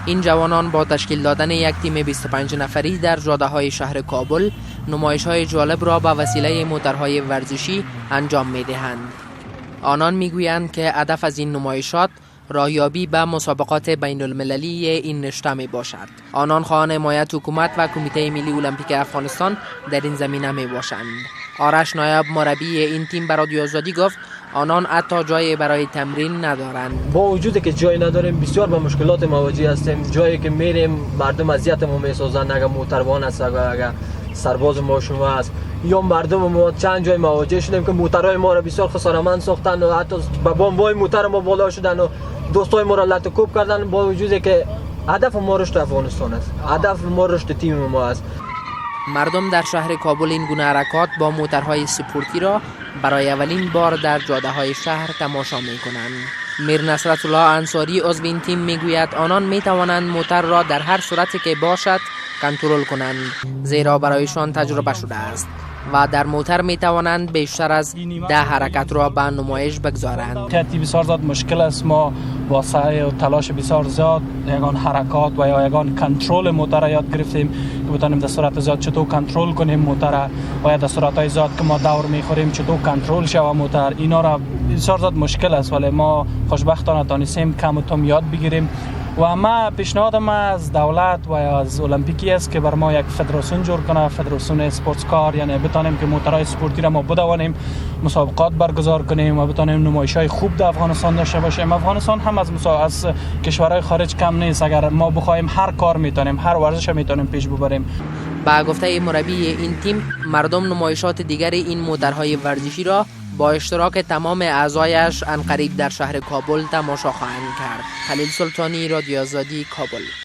این جوانان با تشکیل دادن یک تیم 25 نفری در جاده های شهر کابل نمایش های جالب را به وسیله موترهای ورزشی انجام می دهند. آنان میگویند که هدف از این نمایشات راهیابی به مسابقات بین المللی این رشته می باشد. آنان خواهان حمایت حکومت و کمیته ملی المپیک افغانستان در این زمینه می باشند. آرش نایب، مربی این تیم، به رادیو آزادی گفت آنان حتی جای برای تمرین ندارند. با وجودی که جای نداریم، بسیار با مشکلات مواجه هستیم. جایی که میریم، مردم اذیت ما میسازن. اگر موتربان است، اگر سرباز ما شما است یا مردم ما، چند جای مواجه شدیم که موترهای ما را بسیار خسارمند ساختن و حتی به بمبای موتر ما بالا شدن و دوستای ما را لت کوب کردن. با وجودی که هدف ما رشد افغانستان است، هدف ما رشد تیم ما است. مردم در شهر کابل این گونه حرکات با موترهای سپورتی را برای اولین بار در جاده های شهر تماشا می کنند. میر نصرت الله انصاری، عضو این تیم، می گوید آنان می توانند موتر را در هر سرعتی که باشد کنترل کنند، زیرا برایشان تجربه شده است و در موتر می توانند بیشتر از 10 حرکت را به نمایش بگذارند. خیلی بسیار زیاد مشکل است. ما با سعی و تلاش بسیار زیاد یگان حرکات و یا یگان کنترل موتر یاد گرفتیم که بتانیم در سرعت زیاد چطور کنترل کنیم موتر و یا در سرعت های زیاد که ما دور میخوریم چطور کنترل شوه موتر. اینا را بسیار زیاد مشکل است، ولی ما خوشبختانه تانستیم کم و تم یاد بگیریم. و ما پیشنهاد ما از دولت و از المپیکی است که بر ما یک فدراسیون جور کنه، فدراسیون sports car، یعنی بتانیم که موترهای سپورتی را ما بدوانیم، مسابقات برگزار کنیم و بتانیم نمایش های خوب در افغانستان داشته باشیم. افغانستان هم از کشورهای خارج کم نیست. اگر ما بخوایم، هر کار میتونیم، هر ورزش میتونیم پیش ببریم. به گفته مربی این تیم، مردم نمایشات دیگر این موترهای ورزشی را با اشتراک تمام اعضایش عنقریب در شهر کابل تماشا خواهند کرد. خلیل سلطانی، رادیو آزادی، کابل.